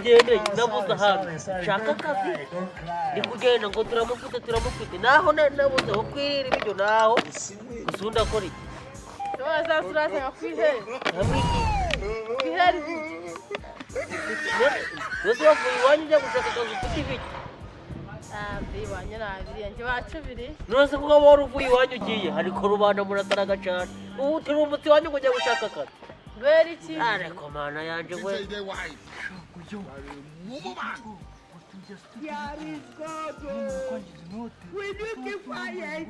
Nagendeye nabuze ahantu nshaka akazi, ndi kugenda ngo turamufite, turamufite, naho nabuze aho kwirira ibiryo, naho gusa undi akora iki? Wazaza uraza nkakwihera. Hamwe iki? Kwihera ibiryo. Mbese wavuye iwanyu ujya gushaka akazi ufite ibiki? Ntabwo iwanyu nabiriye, njye iwacu biri. None se kuko wari uvuye iwanyu ugiye, ariko rubanda murasaraga cyane, ubu turumbutse iwanyu ngo ujya gushaka akazi. Kubera iki? Ariko Mana yanje we! There is God. Oh. Will you keep quiet?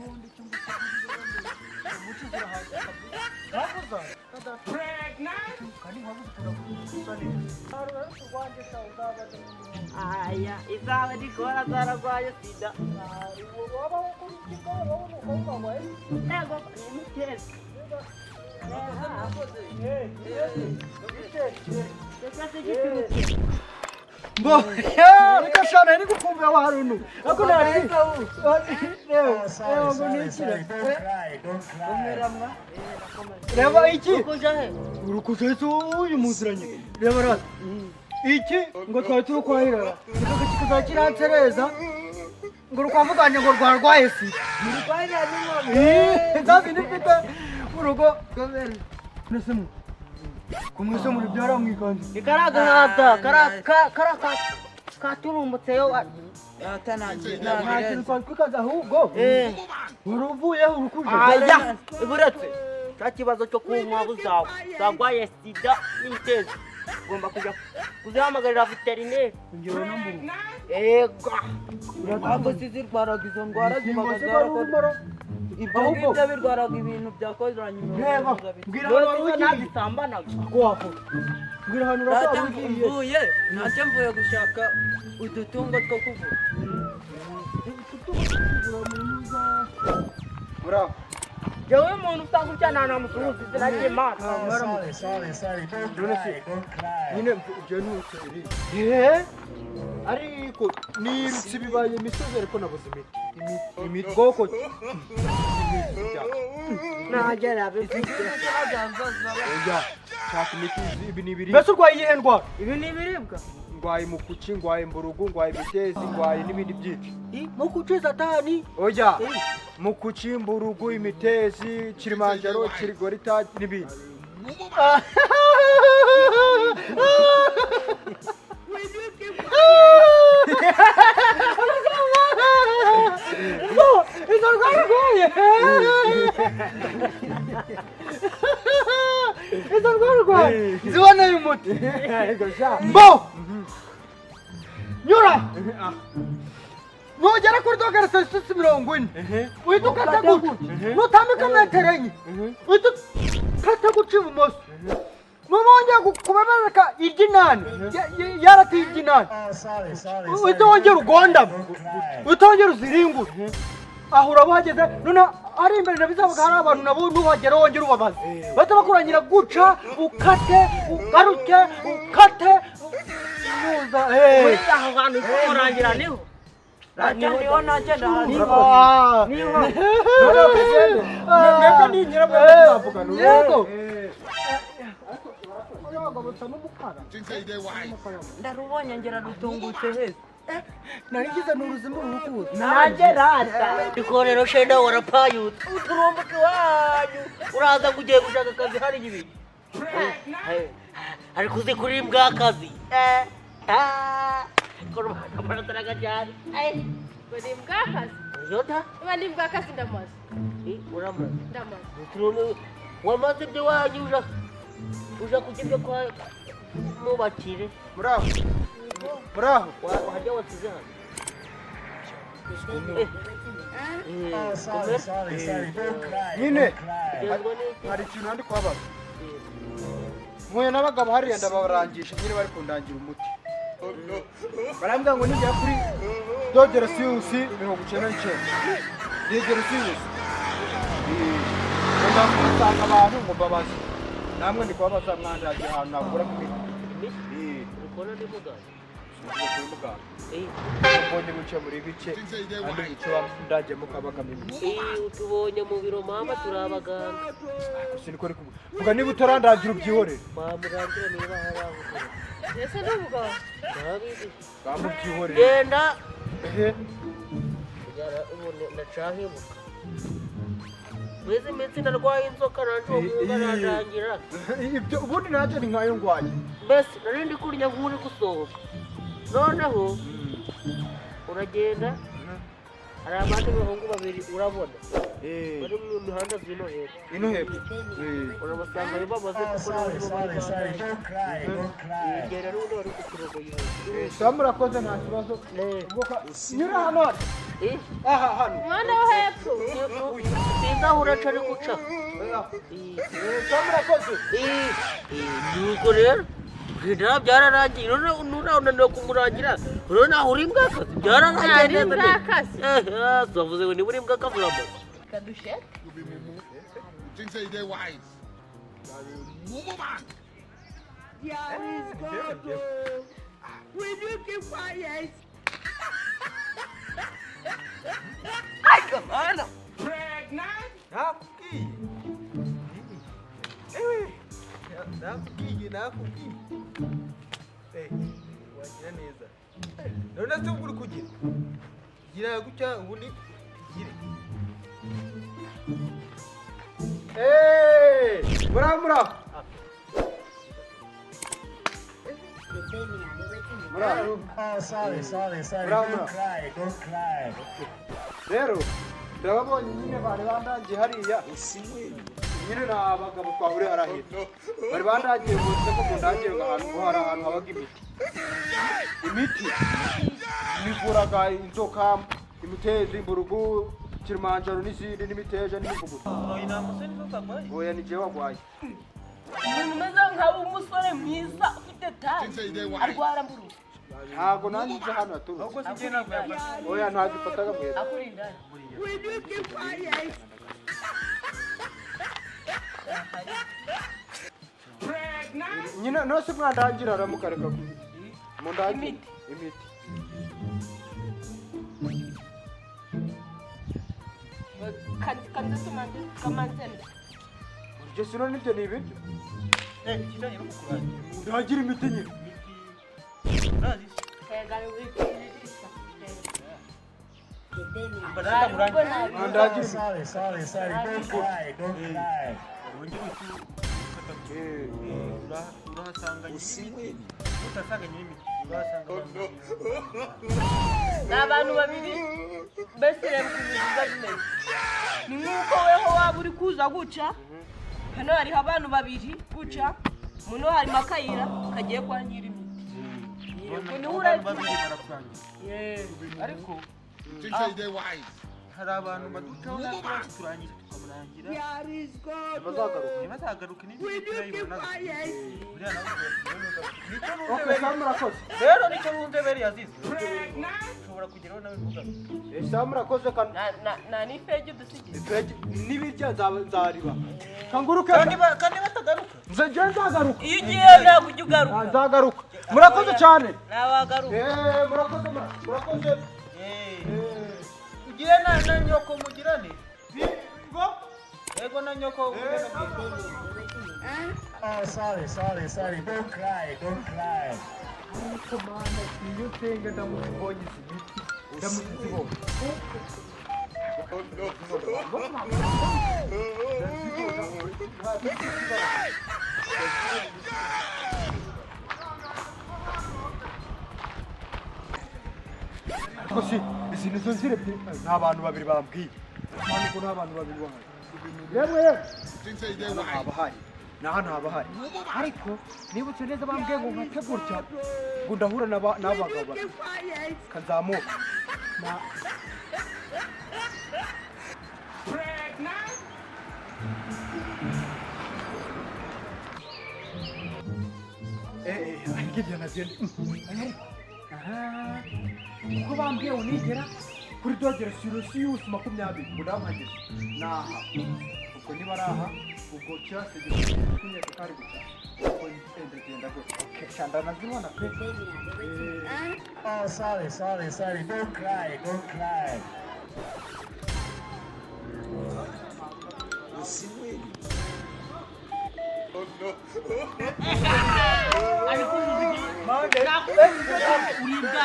Aya izaba ndikora zararwaye sida. Yego, ni mukezi. Mbo, reka shana ni gukumbura wa harunu. Ako nari. Reba, reba ngo nikire. Reba iki? Ukuja he? Urukuta se uyu muziranye. Reba rata. Iki ngo twari turi kwahirara. Niko kikazakiransereza. Ngo rukwavuganye ngo rwarwaye sida. Eh, za zindi mfite mu rugo. Nese mu. Kumwese muri byara mwikanzu. Ni kariya gahaza kariya katurumbutseyo. Nta kintu twari twikaze ahubwo. Wari uvuyeho urukuje. Aya buretse cya kibazo cyo ku nkwavu zawe zarwaye sida n'itezi, ugomba kujya kuzihamagarira veterineri. Ngewe no mu Ego. Ntabwo zirwaraga izo ndwara, zibaga Ingingo se kwari zarakoze urumara. Ibyo Ahubwo- ngibyo birwaraga ibintu byakozeranye. Reba, mbwira ahantu wari None ugiye. ntazisambanaga. Ko wakora. Mbwira ahantu urasa wari ugiye. Mvuye ntacyo, mvuye gushaka udutungo two kuvura. Bravo. Jewe umuntu usanga utya nta namusuhuza izina ry'Imana. None se nyine ibyo ni iri. Eh? Ariko nirutse ibibaye imisozi, ariko nabuze imiti. Imiti bwoko ki? Nagera bifite. Oya, shaka imiti, ibi ni ibiribwa. Mbese urwaye iyihe ndwara? Ibi ni ibiribwa. Ndwaye mukuki, ndwaye mburugu, ndwaye imitezi, ndwaye n'ibindi byinshi. Mukuci satani. Oya, mukuki, mburugu, imitezi, kilimanjaro, kirigorita n'ibindi. Will you keep quiet? Izo ndwara urwaye, izo ndwara urwaye ziboneye umuti. Mbo nyura nugera kuri dogere selisisi 40, uhita ukata gutya, nutambika metero 4, uhita ukata gutya ibumoso, nubongera kubabereka iry'inani yaratiye iry'inani, uhita wongera ugondama, uhita wongera uziringure, aho uraba uhageze. Noneho ari imbere na bizavuga hari abantu nabo, nuhagera wongera ubabaza, bahita bakurangira guca, ukate, ugaruke, ukate nuza. Muri aho hantu kurangira niho. Niho nanjye ndahazi. Ah. Mwebwe ni nyirabwo muzavugana. Yego. Ndarubonye ngera rutungutse heza. Narigize ni uruzima urukuza. Nanjye rata. Ikorero shenda warapayutse. Uturumbuka iwanyu. Uraza ngo ugiye gushaka akazi hari ibiki. Ariko uzi kuri imbwa akazi. Eh. Ah. Korubanda murasaraga cyane. Eh. Ngo ni imbwakazi. Yota. Niba ni imbwakazi ndamaze. Eh, uramaze. Ndamaze. Uturumu wamaze ibyo wanyu uja kujya ibyo kwa mubakire. Muraho, muraho. Wahajya wasize hano. Eh. Eh, komera. Nyine Ugenzwa n'iki? hari ikintu nandi kubabaza. Mpuye n'abagabo hariya ndabarangisha, nyine bari kundangira umuti, barambwira ngo nigera kuri dogere siyusi 99, dogere siyusi ngo ndasanga abantu ngo mbabaze, namwe ndi kubabaza mwandagira ahantu nakura ku miti. Imiti? Eh, Ukora ndi muganga. ngiye kuri muganga. Eh, Mbonye buce muri bice andi buce ndagiyemo kabagamo imiti. Eh, utubonye mu biro mama, turi abaganga. Siniko ari kuvuga, vuga niba utarandagira ubyihorere. Bamurangira niba hari aho ukora. Ese ni umugabo. Ndabizi. Bamubyihoreye. Genda. Ehe. Kugera ubu ndacahibuka. Mwezi minsi narwaye inzoka nanje uwo mwuga narangira. Ibyo ubundi nanjye ni nkayo ndwaye. Mbese nari ndi kurya nk'uri gusohoka. Noneho uragenda hari abandi bahungu babiri urabona bari mu mihanda zino hepfo. Ino hepfo. Urabasanga ari bamaze kuko nabo bari bandaye. Genda n'ubundi bari kukurogoya. Sawa murakoze nta kibazo. Nyura hano. Aha hano. Umwana wo hepfo. Sinzi aho uraca ari guca. Sawa murakoze. Nuko rero genda byararangiye none unaniwe kumurangira none naho uri imbwakazi byararangiye Ari neza imbwakazi. neza. Bavuze ngo niba uri imbwakazi uramaze. Kadushete. Nakubwiye. Ewe. Nakubwiye, nakubwiye. Wagira neza. None se ubwo uri kugira? Gira gutya ubundi ugire. Muraho muraho. Muraho. Muraho. Rero turababonye nyine bari bandangiye hariya. Nyine ni abagabo twahuriye hariya hepfo. Bari bandangiye ngo nze ko mundangiye ngo ahantu ngo hari ahantu habaga imiti. Imiti ivuraga inzoka, imitezi, imburugu, kilimanjaro n'izindi n'imiteja n'imivuguto. Oya ni jewe wagwaye. Umuntu umeze nka umusore mwiza ufite tayi arwara mburu. Ntabwo nanjye nzi hano yaturutse. Ahubwo si njye ntabwo yafashe. Oya ntabwo ifataga mwese. Akurinda. Nyine nose mwandangira aramukareka ku mundangire imiti. Kanze tumanze kamanze. Ibyo sino nibyo ni ibiryo. Ikijyanye no kukurangira. Mundangira imiti nyine. Urazi se? Kayagara wikirisha. Mba Mundangira imiti. Wongere uti ukata urahasanga nyir'imiti. Utasanga nyir'imiti. Urahasanga abantu. Ni abantu babiri mbese reba ukuntu biba bimeze. Ni nk'uko weho waba uri kuza guca hano hariho abantu babiri guca muno harimo akayira kagiye kwa nyir'imiti. Yego niho Abantu uragiye. babiri barakurangira. Ariko hari abantu baducaho natwe baturangira tukamurangira. Ntibazagaruka. Ntibazagaruke n'ibiti turayibona. Buriya nawe nicyo Okay, sawa murakoze. rero nicyo Nkunzebere yazize. Ushobora kugeraho nawe ntugaruke. Sawa murakoze kan Nta n'ifegi udusigiye. Ifegi n'ibirya nzariba. Kanguruke. Kandi kandi batagaruka. Nze nje nzagaruka. Iyo ugiye ntabwo ujya ugaruka. Nzagaruka. Murakoze cyane. Ntawagaruka. Murakoze murakoze. Ugire na nyoko mugirane. Ngo Yego na nyoko ugirane. Ariko mana iyo nsenga ndamutse mbonye izi miti ndamutse nzibonye. Ariko si izi nizo nzira ebyiri ni abantu babiri bambwiye. Hano ko ni abantu babiri bahari. Yemwe yemwe. Hano haba hari. Na hano haba hari. Ariko nibutse neza bambwiye ngo nkate gutya ngo ndahura n'abagabo babiri. Kazamuka. Na ariko ibyo nabyo ariko aha kuko bambwiye ngo nigera kuri dogere sirosiyusi 20 ngo ndamuhageze naha ubwo niba ari aha ubwo cyase kunyeka kari guca ubwo ndagenda gutya okay shanda nazibona pe. Ariko Uri imbwa.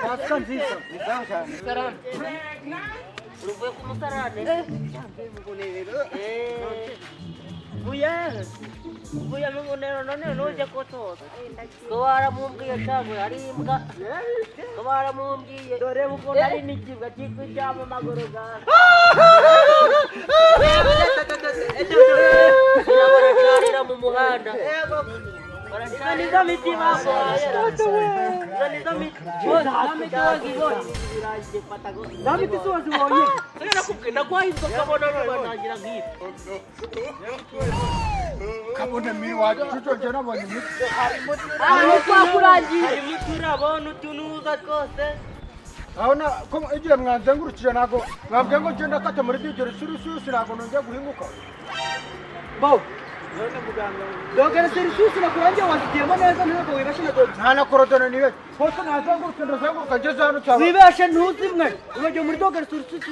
Pasika nziza. Uvuye ku musarane. Uvuye mu ngunero none nuje kotoza. Ko waramumbwiye cyangwa ari imbwa. Ko waramumbwiye dore uko nari n'ikibwa kikujyamo amaguru gawe. Baracarira mu muhanda. Nizo miti baguhaye. Nizo miti. Za miti si wazibonye. Nakubwiye naguhaye inzoka bona ntangira nk'ibi. Kabone mi wacu cuco nabonye imiti. Ahantu twakurangiye. Harimo uturabo n'utunuza twose. Aho na ko igihe mwanzengurukije ntago mwabwiye ngo ngenda kata muri digero surususu ntago nongeye guhinguka. Bo. Dogere serivisi nakurangiye wazigiyemo neza ntabwo wibashe na dogere. Nta na korodone nibe. Hose nazengurutse ndazenguruka ngeze hano cyaba. Wibashe ntuzimwe. Ubagiye muri dogere serivisi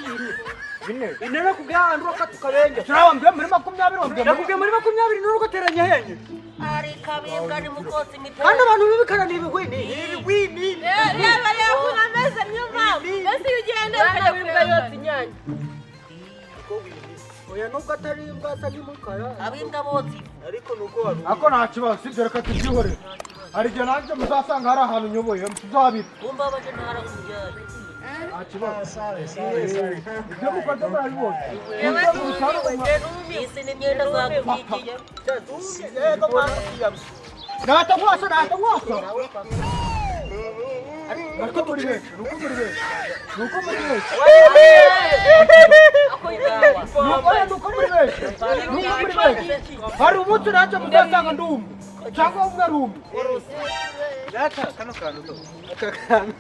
Bine. ine nakubwiye ahantu urokata ukabenge. Turabambwiye muri 20 wambwiye. Nakubwiye muri 20 n'urugoteranya henye. Ari kabibwa ni mukotsi imiterere. Kandi abantu b'ibikara ni ibigwini. Ibigwini. Reba reba ukuntu ameze niyo mpamvu. Mbese iyo ugenda ukajya Imbwa kureba. yotsa inyange. Oya nubwo atari imbwa asa n'umukara. Abimbwa botsa ifu. Ariko nuko wari Ako nta kibazo sibyo reka tubyihorere. Hari igihe nanjye muzasanga hari ahantu nyoboye tuzabira. Kumbabaje ntarakubyaye. Nta kibazo. Ibyo mukoze murabibonye. Ibyo mubisarura Isi n'imyenda zagutwikiye. yego mwana. Nata mwasa nata mwasa. Nuko muri benshi, nuko muri benshi. Nuko muri benshi. Nuko nuko muri benshi. Nuko muri benshi. Hari umunsi nanjye muzasanga ndi umwe. Cyangwa umwe ari umwe. Data kano kantu to. Aka kantu.